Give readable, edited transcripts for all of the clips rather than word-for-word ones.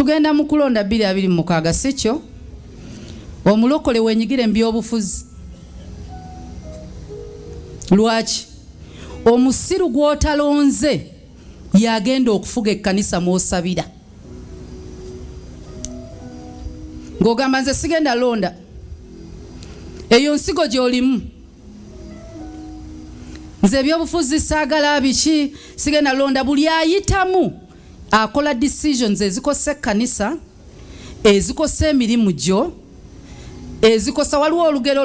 Tugenda mu kulonda 2026, si kyo? Omulokole wenyigire mu byobufuzi. Lwaki? Omusiru gw'otalonze yagenda okufuga ekkanisa mw'osabira. Ng'ogamba nze sigenda londa. Eyo nsigo gy'olimu. Nze ebyobufuzi saagala biki, sigenda londa. Buli ayitamu akola decisions ezikosa ekkanisa, ezikosa emirimu gyo, ezikosa. Waliwo olugero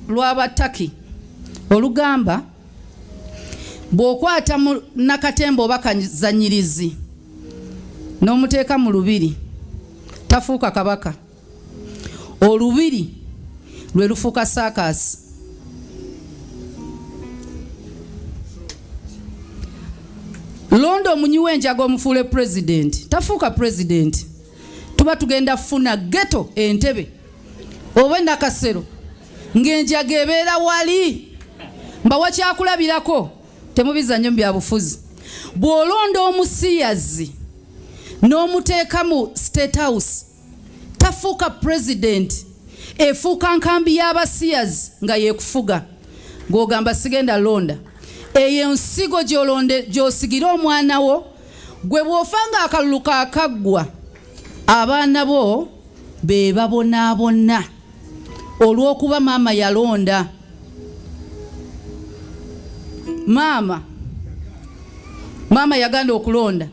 lw'Abataki olugamba bw'okwata mu nakatemba oba kazanyirizi n'omuteeka mu lubiri, tafuuka kabaka. Olubiri lwe lufuuka saakaasi. Londa omunywi w'enjaga omufuule pulezidenti, tafuuka pulezidenti. Tuba tugenda funa ghetto Entebe oba Nakasero ng'enjaga ebeera wali. Mbawa kyakulabirako, temubiza nnyo mu byabufuzi. Bw'olonda omusiyazi n'omuteeka mu State House, tafuuka pulezidenti, efuuka nkambi y'abasiyazi nga yekufuga. Ng'ogamba sigenda londa. Eyo ensigo gy'olonde gy'osigira omwana wo, gwe bw'ofa ng'akalulu kaakaggwa, abaana bo be babonaabona olw'okuba maama yalonda. Maama yaganda okulonda.